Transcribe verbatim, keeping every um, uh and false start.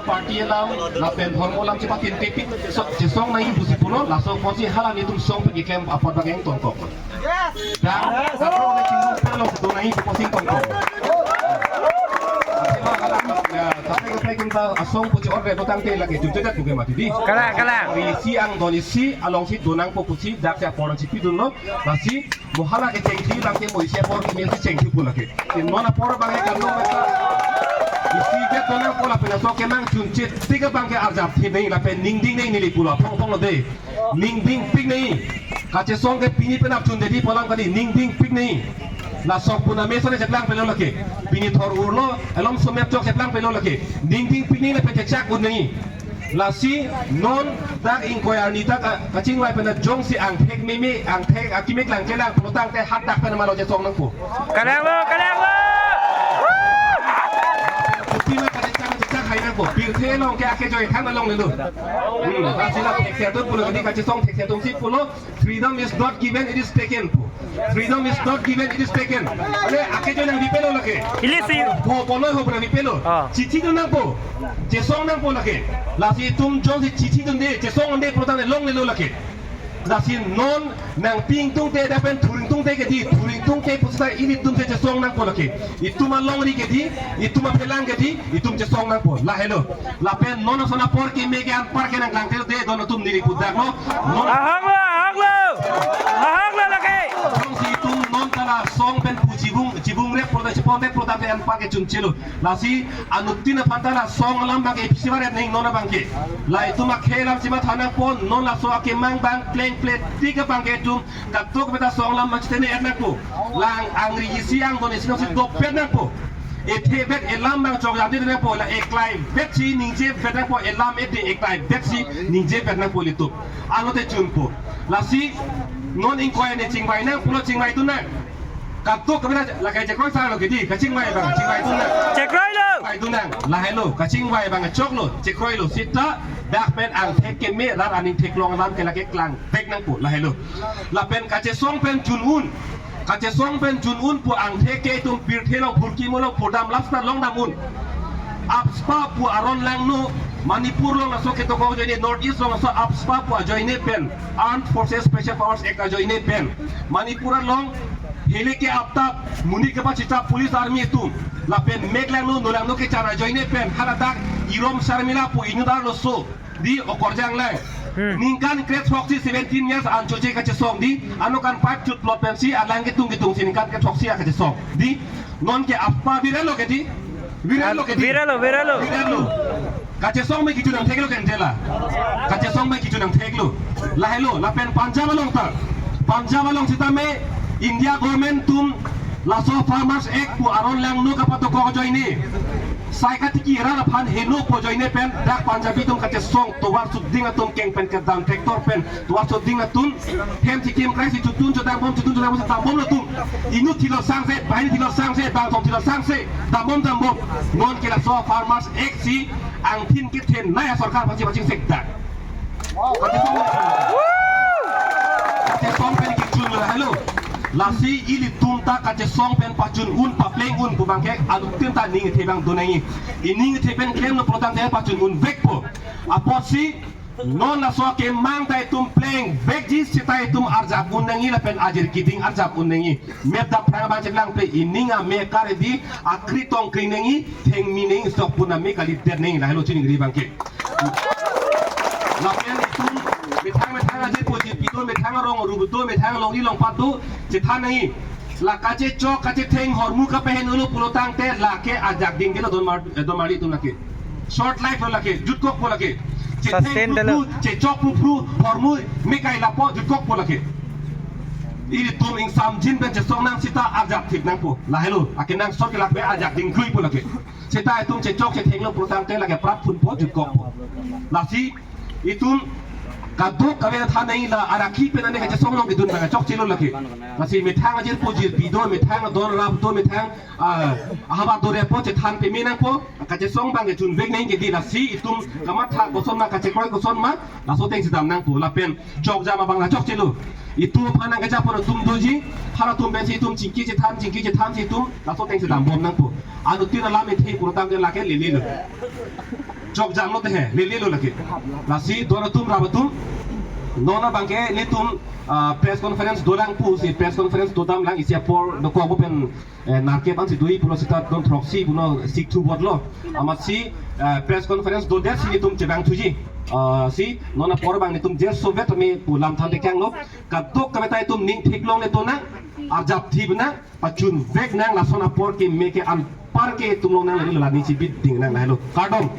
Party alam, lapen dhormo alam chepatin pepit, so, chesong nangji pusi pulo, laso apotsi hala nelitum song pen keklem apot abang ingtongkok. Dak, kaprek le chingrum palo do nangji pusi ingtongkok. Athema hala, ya, kaprek kaprek kita asong pusi order do tangte lake chunchejat buke mati di. Kalang, kalang. Isi angdon isi alongsi donangpo pusi dak si apor nangchipidunlo, lasi mo hala kechengthi abangke mo isi apor kimi si chengthipo lake. Inmon apor abangke kano meta. Isi ke donangpo lapen laso kemang chunche tik abangke arjap thi nangji lapen ningding nangji neli pulo aphong aphong lo de. Ningdingpik nangji. Kachesong ke pini penap chunde di pu alam kali ningdingpik nangji. Laso puna mesen cheplang pelo lake. Pini thor urlo, elom sumep chok cheplang pelo lake. Ningdingpik nangji lapen chechak un nangji. Lasi non dak ingkoi arni ta ka-, kachingvai pen jongsi angthek meme, angthek akimi klang chelang pulotangte hadak pen malo chesong nangpo. Kalanglo, kalanglo. Kuti ma kachechak chechak hai nangpo. Pirthe along ke akejoi than alonglelo. Hmm, lasi la thekser atum pulo, kachesong thekser atumsi pulo. Freedom is not given, it is taken. Freedom is not given, it is taken. Ale, akejoi nangpi pelo lake. Ilisi. Ho, poloi ho pura pi pelo. Ah. Chithi dun nangpo. Chesong nangpo lake. Lasi itum jongsi chithi dunde, chesong dunde pulotangte longlelo lake. Lasi non nangpi ingtungte dak pen thur ingtungte ke di, thur ingtungte pusita ilitum si chesong nangpo lake. Itum alongri ke di, itum aphelang ke di, itum chesong nangpo. Lahelo. Lapen non ason apor kimi ke anpar ke nangklang tel de don atum neli pudaklo. Non ahanglo, ahanglo. Ahanglo lake. Jongsi itum non ta la song pen pu chibung, chibung rep pulotang chipon rep pulotangte anpar ke chunchelo. Lasi anuttin aphan ta la song alam abangke ipisivaret nangji non abangke. La itum akhei alam si matha nangpo, non laso akemang abang pleng ple tik abangke itum kadokave ta song alam abang chitene et nangpo. Lang angri isi angdon isi nangsi dopet nangpo. Ethe bet elam abang chokjam di nangpo, la eklai bet si ningje bet nangpo, elam et de eklai bet si ningje bet nangpo ilitum. Alote chunpo. Lasi non ingkoi arni chingvai nang pulo chingvai dun nang. Kadokave ta lake chekroi sar lo ke di, kachingvai abang, chingvai dun nang. Chekroilo. Chingvai dun nang, lahelo, kachingvai abang choklo, chekroilo, sita, dak pen angthek keme, rat aning theklong alam ke lake klang vek nangpo, lahelo. Lapen kachesong pen chun un, kachesong pen chun un pu angthek ke itum pirthe along phurkimo along phurdam lapsita longdam un. AFSPA pu aron langno, Manipur along laso ketokok ajoine, North East along laso AFSPA pu ajoine pen, Armed Forces Special Powers Act ajoine pen, Manipur along hele ke aptap monit kepachita police army atum, lapen mek langno, no langno kechar ajoine pen, haladak Irom Sharmila pu inut arloso di okorjang lang. Hmm. Ningkan kre throksi, seventeen years an choche kachesong di, ano kan pipe chut plot pensi, alang ketung ketung si ningkan kre throksi akachesong di, non ke AFSPA viralo ke di? Viralo ke di? Viralo, viralo. Viralo. Kachesong me kichu nangtheklo ke entela. Kachesong me kichu nangtheklo. Lahelo, lapen Punjab along ta. Punjab along sitame India government atum laso Farmers Act pu aron langno kapatokok ajoine, sai katiki rat aphan henopo ajoine pen dak Punjabi atum kachesong tovar suding atum keng pen kedam tractor pen tovar suding atum hem si kim krai si chutun chutang bom, chutun chutang bom si dambom latum. Inut thilo sangse, banghini thilo sangse, bangthom thilo sangse, dambom dambom. Non ke laso Farmers Act si angthin kethenei asorkar paching paching sekdak. Kachesong pen kichun lahelo. Lasi ilitum ta kachesong pen pachun un, papleng un pu abangke anuttin ta ning ithe abang do nangji. Ining ithe pen klemlo pulotangte pachun un vekpo. Apotsi non laso akemang ta itum pleng vekji sita itum arjap un nangji lapen ajir kiding arjap un nangji. Mep dap phrang abang cheklang pe ining ame kar di akri tong kring nangji, thengmi nangji, sok puna me kalidet nangji, lahelo chiningri abangke. Lapen itum methang methang ajirpo jirpi do, methang arong aru do, methang alongri alongpat do, chethan nangji. La kachechok kachetheng hormu kapaheno lo pulotangte lake ajak ding delo don mar, eh, don marli atum lake. Short life lo lake, jutkokpo lake. Chetheng sustain delo. Phru phru, chechok phru phru, hormu mekai lapo, jutkokpo lake. Ilitum ingsamjin pen chesong nang sita arjap thip nangpo. Lahelo, akenangsot ke lake ajak ding kluipo lake. Sita itum chechok chethenglo pulotangte lake prap phunpo jutkokpo. Lasi itum kadokave than nangji la arakhi pen ane kachesong along kedun abang chokchelo lake. Lasi methang ajirpo jirpi do, methang adon rap do, methang, ah, ahavar do repo chethan peme nangpo, kachesong abang kechun vek nangji ke di lasi itum kamatha koson ma kachekroi koson ma, laso atengsi dam nangpo lapen chokjam abang la chokchelo. Itum aphan nangkejapon atum doji, halatum pensi itum chingki chethan, chingki chethan si itum, laso atengsi dambom nangpo. Anuttin alam ithe pulotangte lake lelelo. chokjam lo te he, lele lo lake. Lasi don atum rap atum, non abang ke nelitum ah, press conference dolang pusi press conference dodam lang, isi apor dokok pen eh, narkep ansi dui pulo sita don throksi puno sik thu bot lo. Amatsi eh, press conference dodet si nelitum chevang thuji. Ah, si non apor abang nelitum je sovet ami pu lam than tekang lo. Kadokave ta itum ning theklongle to nang, arjap thip nang, pachun vek nang, lason apor ke me ke anpar ke itum longnangle lo, la ningsi bit ding nang lahelo. Kardom.